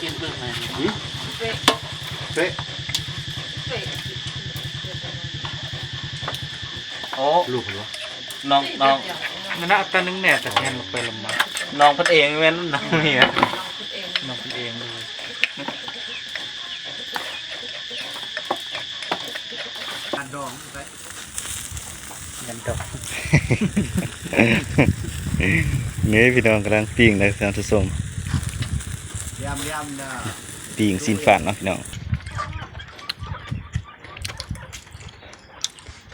ກິນເບິ່ງແມ່ນຫື? ເປະ ເປະ ເປະ ໂອ້ ລູກເພິ່ນວະ ນ້ອງ ນ້ອງ ນັ້ນນະ ອັດຕາໜຶ່ງແນ່ ແຕ່ແທນລົງໄປລົງມາ ນ້ອງເພິ່ນເອງແມ່ນ ນ້ອງເມຍ ນ້ອງເພິ່ນເອງເລີຍ. ອັນດອງໄປ ເງິນດອກ ນີ້ພີ່ນ້ອງກຳລັງປີ້ງເດີທ່ານຜູ້ຊົມ ຢາມໆເດີ ປີ້ງຊີ້ນຟານເນາະພີ່ນ້ອງ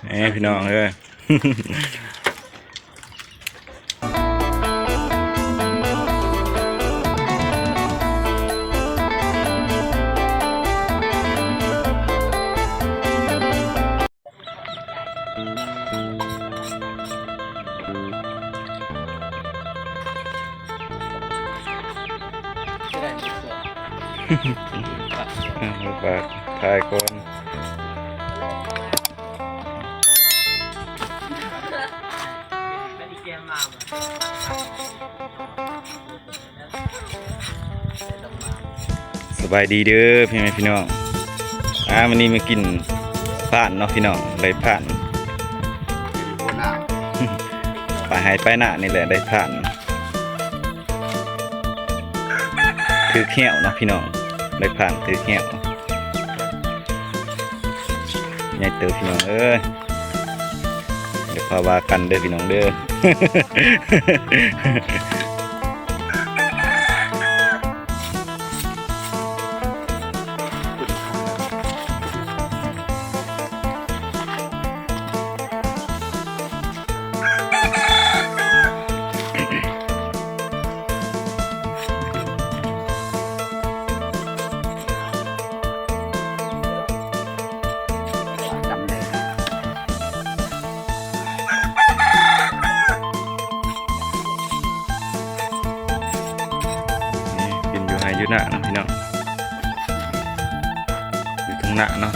ເອີ ພີ່ນ້ອງເອີຍ. ອ່າ ຝາກຖ່າຍກ່ອນ ສະບາຍດີເດີພໍ່ແມ່ພີ່ນ້ອງ ອ່າ ມື້ນີ້ມາກິນຟານເນາະພີ່ນ້ອງ ໄດ້ຟານ ຢູ່ຫົວໜ້າ ໄປໄຮ່ໄປນານີ້ແຫຼະ ໄດ້ຟານ ຖືກແຮ້ວເນາະພີ່ນ້ອງ ໄດ້ຟານຖືກແຮ້ວ ໃຫຍ່ເຕີບພີ່ນ້ອງເອີຍ. ດຽວຄ່ອຍວ່າກັນເດີພີ່ນ້ອງເດີ. ນີ້ ກິນຢູ່ໄຮ່ຢູ່ນາເນາະພີ່ນ້ອງ ຢູ່ທົ່ງນາເນາະ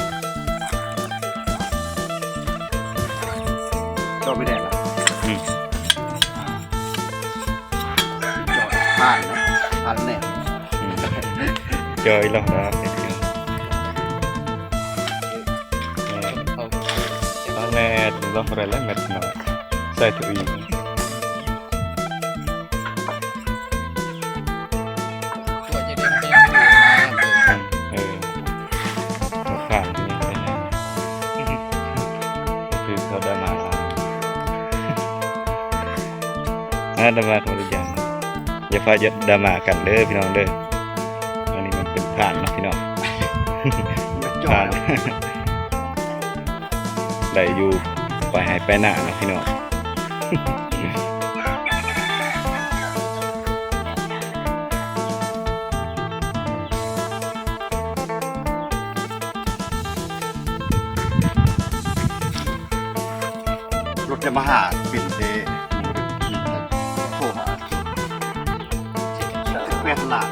ເຈົ້າໄປແດດລະ ອືມ. ຈອດຜ່ານເນາະ ຜ່ານແນ່ ອືມ ຈ່ອຍລອງລະ ເອົາແມ່ນລອງໄປລະແມ່ນເນາະ ໃສ່ໂຕອີກ ເອີ ເອົາຜ່ານນີ້ໄປແນ່ ຄືເຂົາດາມາ ອ່າ ດາມາກັນບໍ່ໄດ້ ຢ່າ ຢ່າພາດາມາກັນເດີພີ່ນ້ອງເດີ ອັນນີ້ມັນເປັນຜ່ານເນາະພີ່ນ້ອງ ຜ່ານ ໄດ້ຢູ່ ໄປໄຮ່ໄປນາເນາະພີ່ນ້ອງ. ລົດຢາມາຫາເປັນເດ້ ໂທຫາ ແປດລ້ານ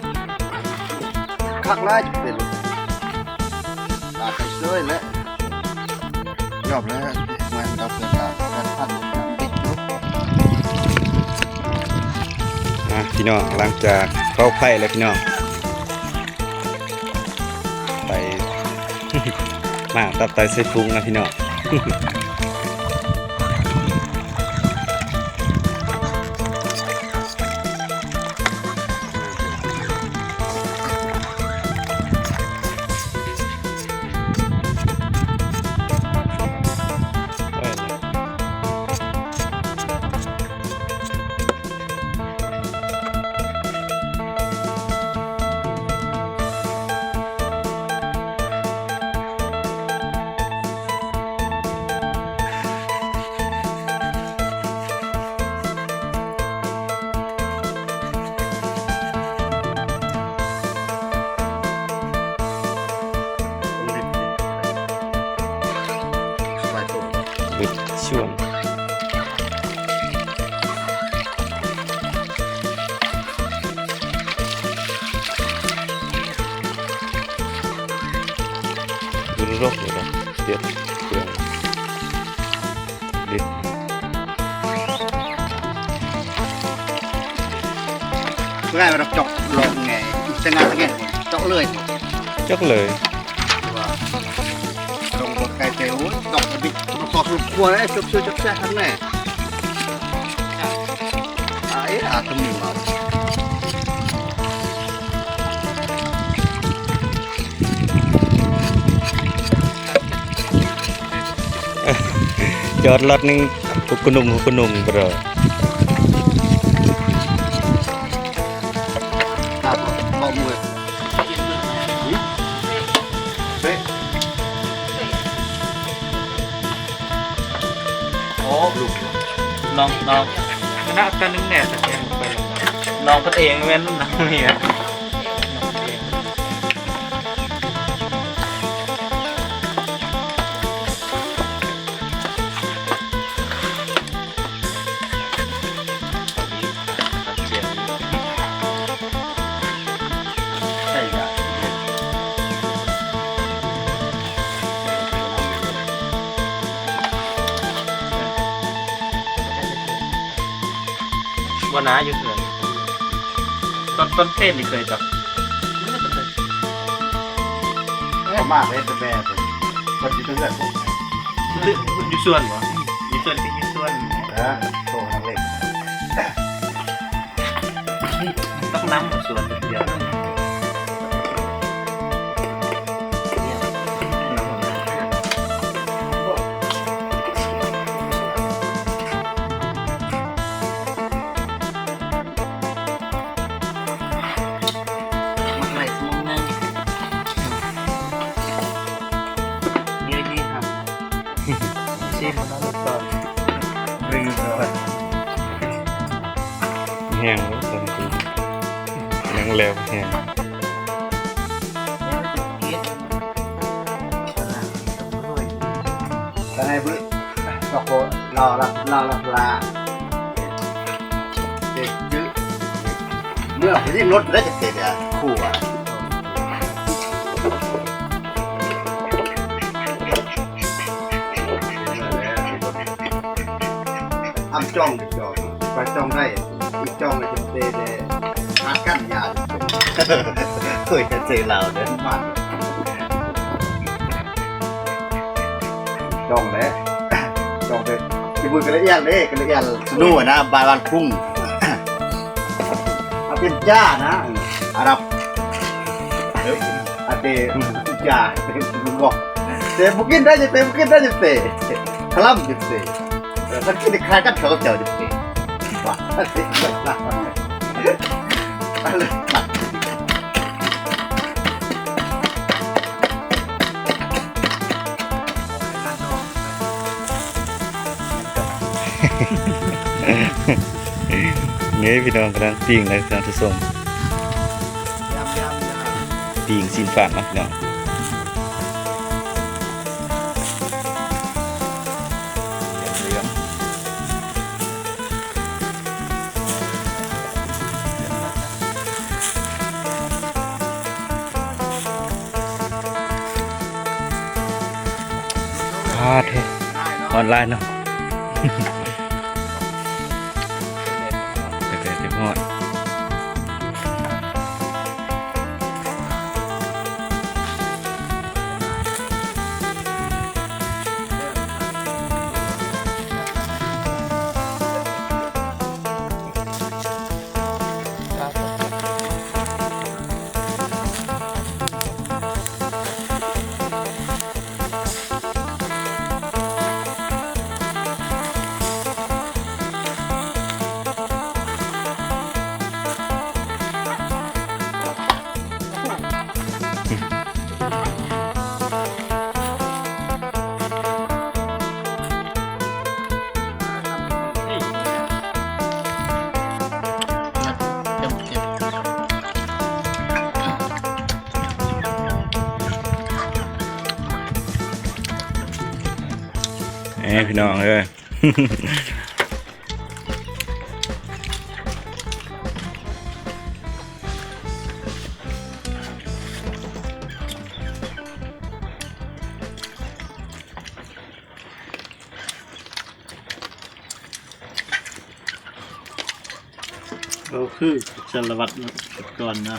ຄັກຫຼາຍເປັນ ຕາໄປເຊີຍແຫຼະ ຍອມແລ້ວ ແມ່ນດອກເປັນລ້ານ ແປດພັນ ຕິດຢູ່ ອ່ະ ພີ່ນ້ອງ ຫຼັງຈາກເຜົາໄຟແລ້ວພີ່ນ້ອງ ໄປ ມາຕັບໄຕໃສ່ປຸງນະພີ່ນ້ອງ ງ່າຍວ່າດອກຈອກລອງແງ່ ເສັ້ນ ງານເຮັດ ເຈາະເລີຍ ເຈາະເລີຍ ວ່າ ລົງບໍ່ໄກແຕ່ ໂອ້ຍ ດອກກະບິດ ມັນຂໍສຸດຄົວເດ້ ຈົບຊື່ ຈົບແຊະ ຄັກແນ່ ອາ ເອ ອາ ຕົງນີ້ມາ ຈອດລັດໜຶ່ງ ພຸກກະໜຸ່ງ ພຸກກະໜຸ່ງ ບຣ. ໂອ້ ລູກ ນ້ອງ ນ້ອງ ຄະນະອັດຕາໜຶ່ງແນ່ ແຕ່ແພງໄປ ນ້ອງເພິ່ນເອງແມ່ນ ນ້ອງເມຍ ນ້ອງເອງ. ບໍ່ນາ ຢູ່ເຮືອນ ຕອນ ຕອນເພນນີ້ເຄີຍຈັບ ມາເຮັດແບບ ເພິ່ນຢູ່ເຮືອນ ຢູ່ສວນບໍ່? ຢູ່ສວນ ຢູ່ສວນ ເອີ ໂທທາງເລັກ ຕັກນ້ຳສວນດຽວ ມັກໄລ່ສະໝອງນາງ ເຍຍດີຄັບ ຊີມມັນເອົາໄວ້ກ່ອນ ບຣີ ແຮງເລີຍ ແຮງແລ້ວ ແຮງ ແລ້ວຈະກິນ ຕອນໃຫ້ບຣີ ດອກໂກ ລາວລັບ ລາວລັບລາ ເຈັບຈື່ ເມື່ອໄປຫຼິ້ນລົດໄດ້ຈັກເທື່ອ ຄູ່ວ່າ ອຳຈ່ອງ ຈ່ອງ ໄປຈ່ອງໄດ້ ອີກຈ່ອງລະຈະເຕະແດ່ ຫາກັນຢາ ເຄີຍເຈີລາວເດີ ບ້ານ ຈ້ອງແຫຼະ ຈ້ອງເດີ ທີ່ມືກະລະອຽນເດ້ ກະລະອຽນສະນູນະ ບ້ານ ບ້ານຄຸ້ງ ອາເປັນຈ້ານະ ອາຣັບ ອາເຕ ຈ້າ ເຕ ບໍ່ ເຕ ບໍ່ກິນໄດ້ ເຕ ບໍ່ກິນໄດ້ ເຕ ຄະລຳ ເຕ ເອີ ຄັນກິນໄດ້ຄາຍກັນເຂົາກັບເຈົ້າ ເຕ ວ່າ ນີ້ພີ່ນ້ອງກຳລັງປີ້ງເລີຍທ່ານຜູ້ຊົມ ປີ້ງຊີ້ນຟາງເນາະພີ່ນ້ອງ ເຫຼືອງໆ. ອ່າ ເທ ຮອດຫຼາຍເນາະ ເປັນແບບຮອດ. ເອີ ພີ່ນ້ອງເອີຍ. ກໍຄືສາລະວັດເນາະ ກ່ອນເນາະ.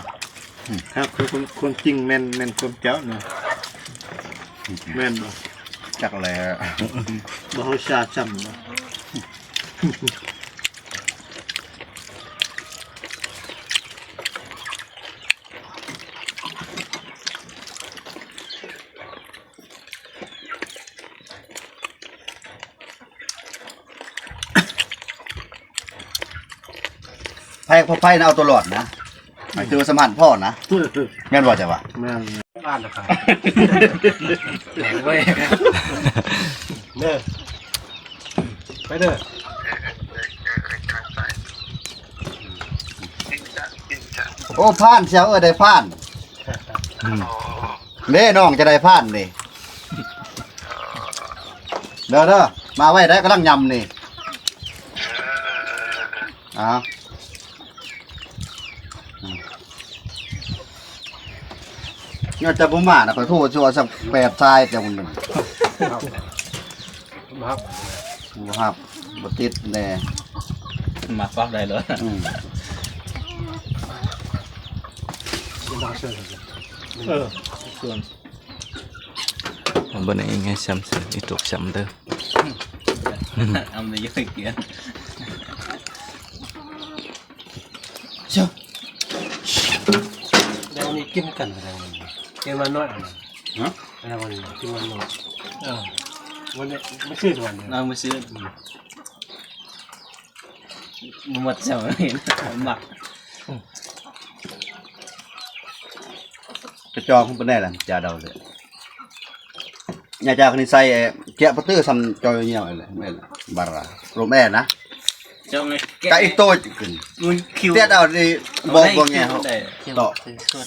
ຫາກຄືຄວາມ ຄວາມຈິງແມ່ນ ແມ່ນຄວາມເຈົ້ານະ ແມ່ນບໍ່? ຈັກແຫຼະ ບໍ່ຮູ້ຊາຊ້ຳເນາະ. ໃຜ ໃຜນະເອົາຕົວລອດນະ ໃຫ້ຖືວ່າສຳພັນພໍນະ ແມ່ນບໍ່ເຈົ້າວ່າ? ແມ່ນ ອ່ານລະຄັບ ເວີຍ ເດີ ໄປເດີ. ໂອ້ ຜ່ານ ຊິເອົາເອີ ໄດ້ຜ່ານ ອືມ ເດ້ ນ້ອງຈະໄດ້ຜ່ານເດ້ ເດີ ເດີ ມາໄວໄດ໋ ກຳລັງຍຳນີ້ ອ້າວ ອືມ ຍ້ອນຈະບໍ່ມານະ ຂ້ອຍໂທຊວນສັກແປດສາຍແຕ່ຄົນໜຶ່ງ ບໍ່ຮັບ ບໍ່ຮັບ ບໍ່ຕິດແດ່ ມາປັບໄດ້ເລີຍ ອືມ ເອີ ຊວນ ເອົາເບິ່ງອີກໃຫ້ຊ້ຳເສີ ອີຕົກຊ້ຳເດີ ອຳໄດ້ຢູ່ໃຫ້ກຽນ ແລ້ວນີ້ກິນກັນແລ້ວມັນ ກິນມາໜ້ອຍ ຮະ ແລ້ວມັນກິນມາໜ້ອຍ ເອີ ວັນນີ້ມື້ຊືນວັນນີ້ ເອີ ມື້ຊືນ ອືມ ບໍ່ໝົດຊ້ຳ ມັກ ກະຈອງເປັນແນວນັ້ນ ຈາເດົາເລີຍ ຍາຈາກນີ້ໃສ່ ເອ ເຈຍປະຕື້ຊ່ຳຈອຍຍ່ຽວແຫຼະ ແມ່ນລະ ບາຣາ ລົມແອນະ ເຈົ້າໄງ ກະອີໂຕຈຂຶ້ນ ມັນຄິວ ເຕະເອົານີ້ ບໍ່ ບໍ່ແງ່ ເຮົາ ເຕາະ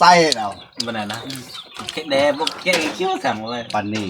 ໃສ່ເອົາ ບໍ່ໄດ້ນະ ແກະແດ່ ບໍ່ແກະຄິວສັ່ງເລີຍ ປານນີ້